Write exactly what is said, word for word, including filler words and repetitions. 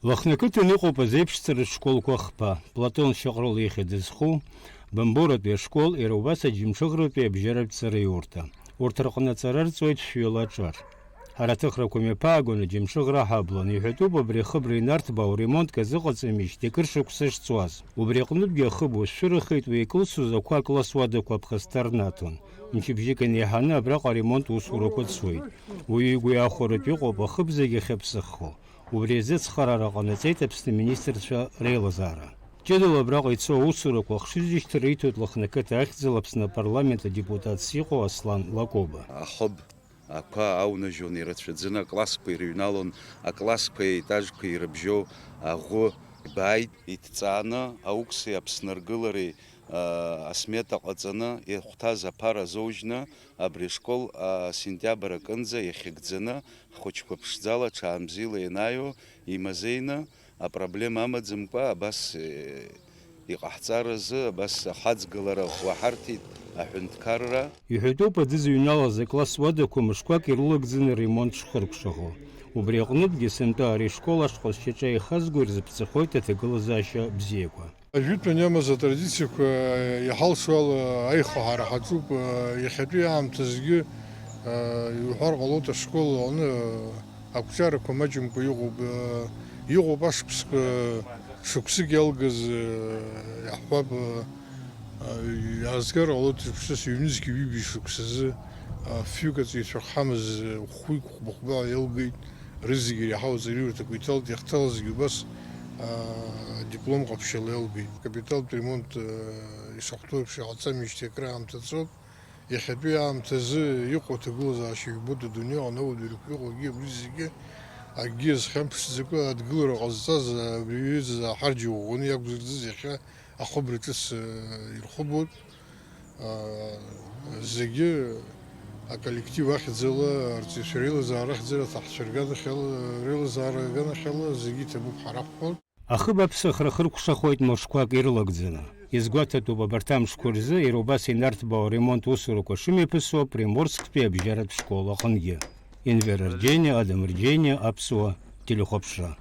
Лыхны ақыҭан иҟоуп азеиԥшҵаратә школқәа хԥа, Платон Шьаҟрыл ихьӡ зху, Бамборатәи ашкол, иара убас Аџьамҽыхратәи абжьаратә ҵараиурҭа. Урҭ рҟны аҵара рҵоит шәҩыла аҿар. Ҳара аҭыхрақәа мҩаԥаагон Аџьамҽыхра ҳаблон, иҳәатәуп абри ахыбра инарҭбаау ремонтк азыҟаҵамижьҭеи акыр шықәса шҵуаз. Убри аҟнытәгьы ахыб ус шәырахеит, уи икылсуаз ақәа акласс уадақәа аԥхасҭа рнаҭон. Мчыбжьык инеиҳаны абраҟа аремонт усурақәа цоит. Уаҩы игәы иахәаратә иҟоуп ахыб зегьы ахьаԥсыххо. Убри азы ацхыраара ҟанаҵеит Аԥсны аминистрцәа реилазаара. Ҷыдала абраҟа ицо аусурақәа ахшыҩзышьҭра риҭоит Лыхны ақыҭа ахьӡала Аԥсны апарламент адепутатс иҟоу Аслан Лакоба. Ахыб, ақәа аунажьуан ирацәаӡаны, аклассқәа ирыҩналон, аклассқәеи аетажқәеи ирыбжьоу аӷәы бааит, иҭҵааны аукси Аԥсны аргылареи, а, асмета ҟаҵаны, ихәҭаз аԥара азоужьны, абри ашкол, а, сентиабр акынӡа иахьыгӡаны, ҳхәыҷқәа ԥшӡала, ҽаанбзиала ианааиуа, имазеины, апроблема амаӡамкәа, абас, э, иҟаҳҵаразы, абас ахаҵгылара уаҳарҭеит аҳәынҭқарра. Иҳәатәуп, аӡы зыҩналаз акласс уадақәа мышқәак ирылагӡаны аремонт шхыркәшахо. Убри аҟнытәгьы сынтәа ари ашкол ашҟа зшьаҿа еихазго ирзыԥҵахоит аҭагылазаашьа бзиақәа. Ажәытәан иамаз атрадициақәа иҳалшо ала аихаҳара ҳаҿуп. Иахьатәи аамҭазгьы, иуҳәар ҟалоит, ашкол аҟны ақәҿиарақәа маҷымкәа иҟоуп. Иҟоуп ашықәсқәа, шықәсык иалгаз, иаҳҳәап, иаазгар ҟалоит, ԥшьыс ҩнызқь ҩыбжь шықәсазы, фҩык аҵаҩцәа рхамыз, хәҩык хәба-хәба иалгеит. Рызегьы иреиҳау аҵараиурҭақәа иҭалт, иахьҭалазгьы убас, аа, диплом ҟаԥшьала иалгеит. Капиталтә ремонт, аа, ишахәҭоу еиԥш иҟаҵамижьҭеи акыраамҭа ҵуп. Иахьатәи аамҭазы иҟоу аҭагылазаашьа жәбоит адунеи аҟны, ауадаҩрақәа иҟоугьы абри зегьы акгьы азхьамԥшӡакәа адгылара ҟазҵаз, абри аҩыза ҳарџьа ӷәӷәаны иақәзырӡыз иахьа ахыбра ҿыц, аа, ирхыбуеит. Аа, зегьы аколлектив ахьӡала, арҵаҩцәа реилазаара ахьӡала, аҭаҳцәа рганахьала, реилазаара аганахьала зегьы иҭабуп ҳара ҳҟынтә. Ахыб аԥсахра хыркәшахоит мышқәак ирылагӡаны. Иазгәаҭатәуп абарҭ амшқәа рзы иара убас инарҭбаау аремонт усурақәа шымҩаԥысуа Приморсктәи абжьаратә школ аҟынгьы. Енвер Арџьениа, Адам Арџьениа, Аԥсуа телехәаԥшра.